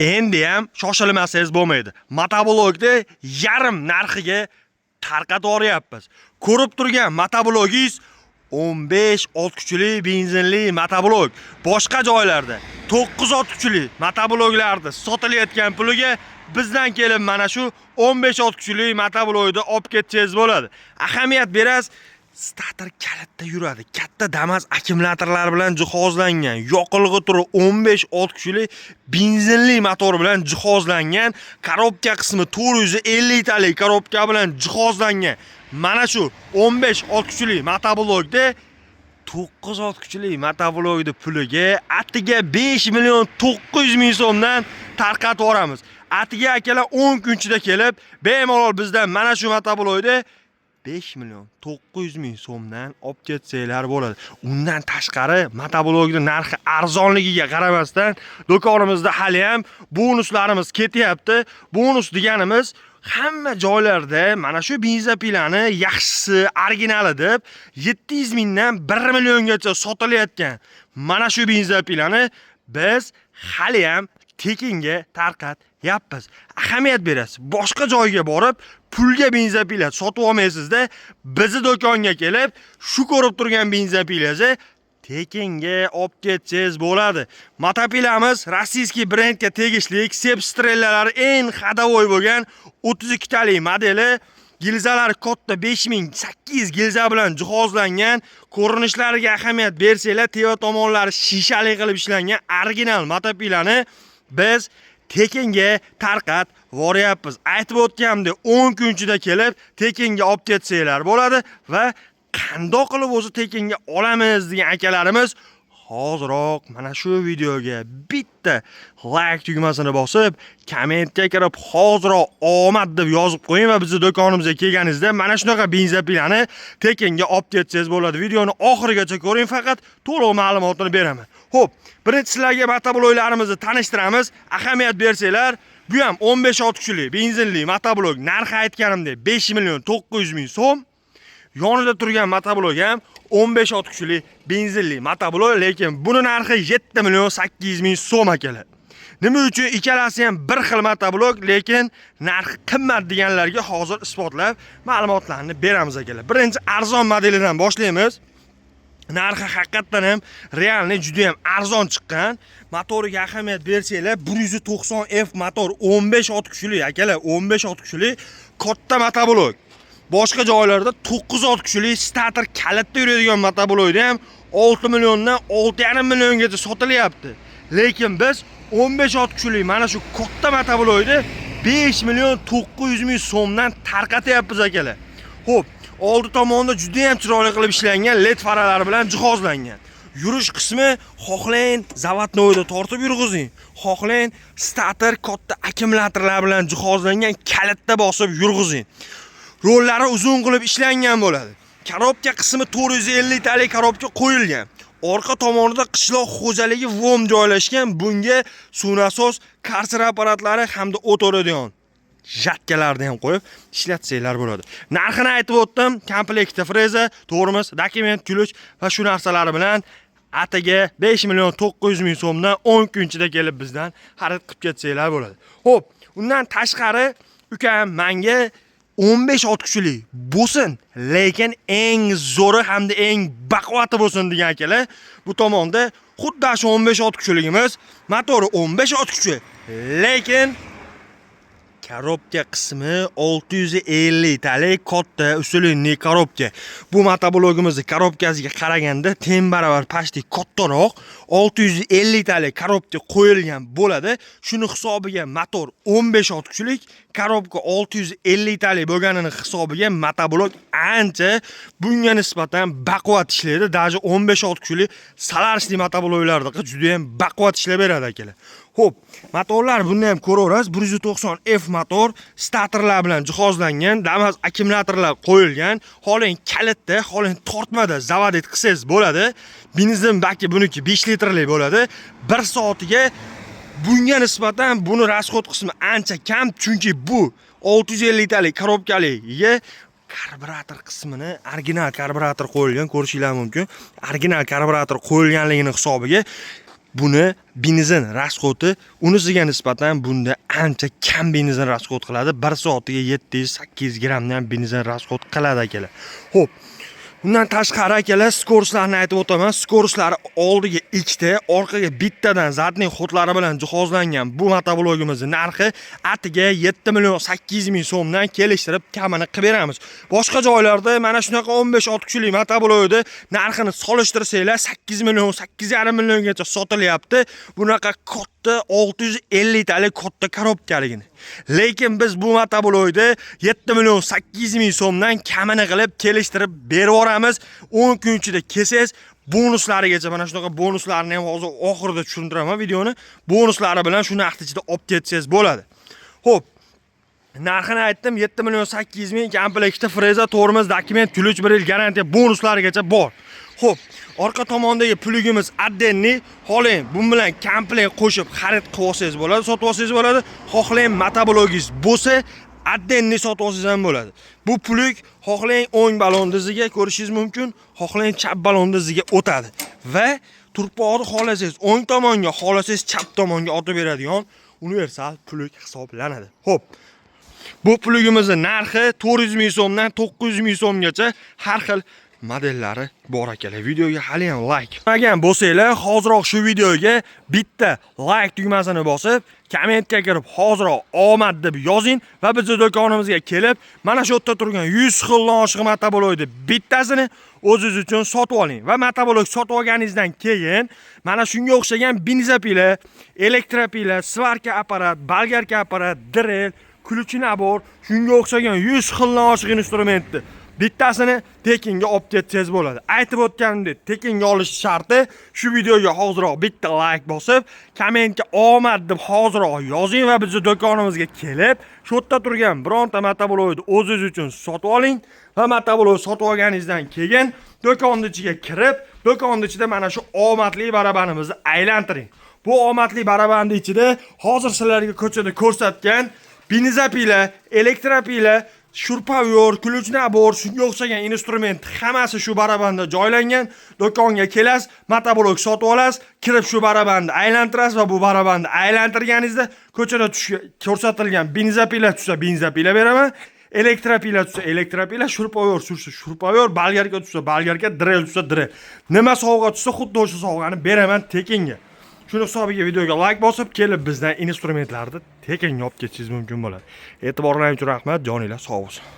Endi ham shoshilmasangiz bo'lmaydi. Motoblokni yarim narxiga tarqatib yuboryapmiz. Ko'rib turgan motoblogingiz 15 ot kuchli benzinli motoblok. Boshqa joylarda 9 ot kuchli motobloklarni sotilayotgan puliga bizdan kelib mana shu 15 ot kuchli motoblokni olib ketsangiz bo'ladi. Ahamiyat berasiz, stator kalitda yuradi. Katta Damas akkumulyatorlar bilan jihozlangan. Yoqilg'i turi 15 ot kuchli benzinli motor bilan jihozlangan. Korobka qismi 450 talik korobka bilan jihozlangan. Mana shu 15 ot kuchli motoblokda 9 ot kuchli motoblokni puliga atiga 5 million 900 ming so'mdan tarqatib yuboramiz. Atiga akalar 10 kun ichida kelib, bemalol bizdan mana shu motoblokni 5 million 900 ming so'mdan olib ketsanglar bo'ladi. Undan tashqari motoblokni narxi arzonligiga qaramasdan do'konimizda hali ham bonuslarimiz ketyapti. Bonus deganimiz hamma joylarda mana shu бензопила ni yaxshisi, originali deb 700 mingdan 1 milliongacha sotilayotgan mana shu бензопила ni biz hali ham tekinga tarqatyapmiz. Ahamiyat berasiz. Boshqa joyga borib pulga бензопила sotib olmaysizda, bizni do'konga kelib shu ko'rib turgan бензопила ni tekinga olib ketsangiz bo'ladi. Мотопила miz российский brendga tegishli, Сепп Стрелалari eng ходовой bo'lgan 32 talik modeli. Gilzalari katta, 5800 gilza bilan jihozlangan. Ko'rinishlariga ahamiyat bersanglar, teva tomonlari shishali qilib ishlangan original мотопила ni biz tekinga tarqat voryapmiz. Aytib o'tganimdek, 10 kun ichida kelib tekinga olib ketsanglar bo'ladi va qandoq qilib o'zi tekinga olamiz degan akalarimiz hoziroq mana shu videoga bitta like tugmasini bosib, kommentga kirib, hoziroq omad deb yozib qo'ying va bizni do'konimizga kelganingizda mana shunaqa бензопила ni tekinga olib ketsangiz bo'ladi. Videoni oxirigacha ko'ring, faqat to'liq ma'lumotini beraman. Xo'p, birinchi sizlarga motobloklarimizni tanishtiramiz. Ahamiyat bersanglar, bu ham 15 ot kuchli benzinli motoblok, narxi aytganimdek 5 million 900 ming so'm. Yonida turgan motoblok ham 15 ot kuchli benzinli motoblok, lekin buni narxi 7 million 800 ming so'm, akalar. Nima uchun ikkalasi ham bir xil motoblok, lekin narxi qimmat deganlarga hozir isbotlab ma'lumotlarni beramiz, akalar. Birinchi arzon modelidan boshlaymiz. Narxi haqiqatdan ham реальный juda ham arzon chiqqan. Motoriga ahamiyat bersanglar, 190 F motor, 15 ot kuchli, akalar, 15 ot kuchli katta motoblok. Boshqa joylarda 9 ot kuchli stator kalitda yuradigan motoblokda ham 6 milliondan 6,5 milliongacha sotilyapti. Lekin biz 15 ot kuchli mana shu katta motoblokni 5 million 900 ming so'mdan tarqatyapmiz, akalar. Xo'p, oldi tomonda juda ham chiroyli qilib ishlangan LED faralari bilan jihozlangan. Yurish qismi xohlang заводной da tortib yurg'izing, xohlang stator katta akkumulyatorlar bilan jihozlangan kalitda bosib yurg'izing. Rollari uzun qilib ishlangan bo'ladi. Korobka qismi 450 talik korobka qo'yilgan. Orqa tomonida qishloq xo'jaligi VOM joylashgan. Bunga suv nasos, karser apparatlari hamda o't o'radigan жатка larni ham qo'yib ishlatsanglar bo'ladi. Narxini aytib o'tdim. Komplektda freza, tormoz, dokument, ключ va shu narsalari bilan atigi 5 million 900 ming so'mdan 10 kun ichida kelib bizdan xarid qilib ketsanglar bo'ladi. Xo'p, undan tashqari ukam menga 15 ot kuchli bo'lsin, lekin eng zo'ri hamda eng baquvvati bo'lsin degan akalar, bu tomonda xuddi shu 15 ot kuchligimiz, motori 15 ot kuchi, lekin korobka qismi 650 talik katta усиленный korobka. Bu motoblogimizni korobkasiga qaraganda teng barobar, почти kattaroq 650 talik korobka qo'yilgan bo'ladi. Shuni hisobiga motor 15 ot kuchlik, korobka 650 talik bo'lganini hisobiga motoblok ancha bunga nisbatan baquvvat ishlaydi. Даже 15 ot kuchli Solarisli motobloklarda juda ham baquvvat ishlab beradi, akalar. Xo'p, motorlar buni ham ko'raverasiz. 190 F motor statorlar bilan jihozlangan, Damas akkumulyatorlar qo'yilgan. Xohlang kalitda, xohlang tortmada заводить qilsangiz bo'ladi. Benzin baki buniki 5 litrli bo'ladi. 1 soatiga bunga nisbatan buni расход qismi ancha kam, chunki bu 650 talik korobkaliga karburator qismini original karburator qo'yilgan, ko'rishinglar mumkin. Original karburator qo'yilganligini hisobiga Buni benzin расход i unisiga nisbatan bunda ancha kam benzin расход qiladi. 1 soatiga 700-800 grammdan benzin расход qiladi, akalar. Xo'p, undan tashqari, akalar, скорость larni aytib o'taman. Скорость lari oldiga ikkita, orqaga bittadan задний ход lari bilan jihozlangan bu motoblogimizni narxi atiga 7 million 800 ming so'mdan kelishtirib kamini qilib beramiz. Boshqa joylarda mana shunaqa 15 ot kuchli motoblogni narxini solishtirsanglar, 8 million, 8,5 milliongacha sotilyapti. Bunaqa katta 650 talik katta korobkaligini. Lekin biz bu motoblogni 7 million 800 ming so'mdan kamini qilib kelishtirib berib yuboramiz. 10 kun ichida kelsangiz, bonuslarigacha, mana shunaqa bonuslarni ham hozir oxirida tushuntiraman videoni. Bonuslari bilan shu naqd ichida olib ketsangiz bo'ladi. Xo'p, narxini aytdim, 7 million 800 ming, komplektda freza, tormoz, dokument, ключ, 1 yil garantiya, bonuslarigacha bor. Xo'p, orqa tomondagi плуг imiz отдельный, xohlang bu bilan komplekt qo'shib xarid qilib olsangiz bo'ladi, sotib olsangiz bo'ladi. Xohlang motablogingiz bo'lsa, отдельный sotib olsangiz ham bo'ladi. Bu плуг xohlang o'ng balon diziga, ko'rishingiz mumkin, xohlang chap balon diziga o'tadi va turpog'ni xohlasangiz o'ng tomonga, xohlasangiz chap tomonga otib beradigan universal плуг hisoblanadi. Xo'p, bu плуг imizni narxi 400 ming so'mdan 900 ming so'mgacha har xil modellari bor, akalar. Videoga hali ham layk qilmagan bo'lsanglar, hoziroq shu videoga bitta layk tugmasini bosib, kommentga kirib hoziroq omad deb yozing va bizni do'konimizga kelib, mana shu yerda turgan 100 xildan oshiq motoblokni bittasini o'zingiz uchun sotib oling va motoblok sotib olganingizdan keyin mana shunga o'xshagan бензопила, электропила, сварка apparat, болгарка apparat, дрель, ключ набор, shunga o'xshagan 100 xildan oshiq instrumentni bittasini tekinga olib ketsangiz bo'ladi. Aytib o'tganimdek, tekinga olish sharti shu videoga hoziroq bitta layk bosib, kommentga omad deb hoziroq yozing va bizni do'konimizga kelib, shu yerda turgan bironta motoblokni o'zingiz uchun sotib oling va motoblok sotib olganingizdan keyin do'konni ichiga kirib, do'konni ichida mana shu omadli barabanimizni aylantiring. Bu omadli barabanni ichida hozir sizlarga ko'chada ko'rsatgan бензопила, электропила, шуруповёрт, ключ набор, shunga o'xshagan instrument hammasi shu barabanda joylangan. Do'konga kelasiz, motoblok sotib olasiz, kirib shu barabanni aylantirasiz va bu barabanni aylantirganingizda ko'chada ko'rsatilgan бензопила tushsa, бензопила beraman. Электропила tushsa, электропила, шуруповёрт tushsa, шуруповёрт, болгарка tushsa, болгарка, дрель tushsa, дрель. Nima sovg'a tushsa, xuddi o'sha sovg'ani beraman tekinga. Shuni hisobiga videoga layk bosib, kelib bizdan instrumentlarni tekinga olib ketishingiz mumkin bo'ladi. E'tiborlaringiz uchun rahmat, joninglar sog' bo'lsin.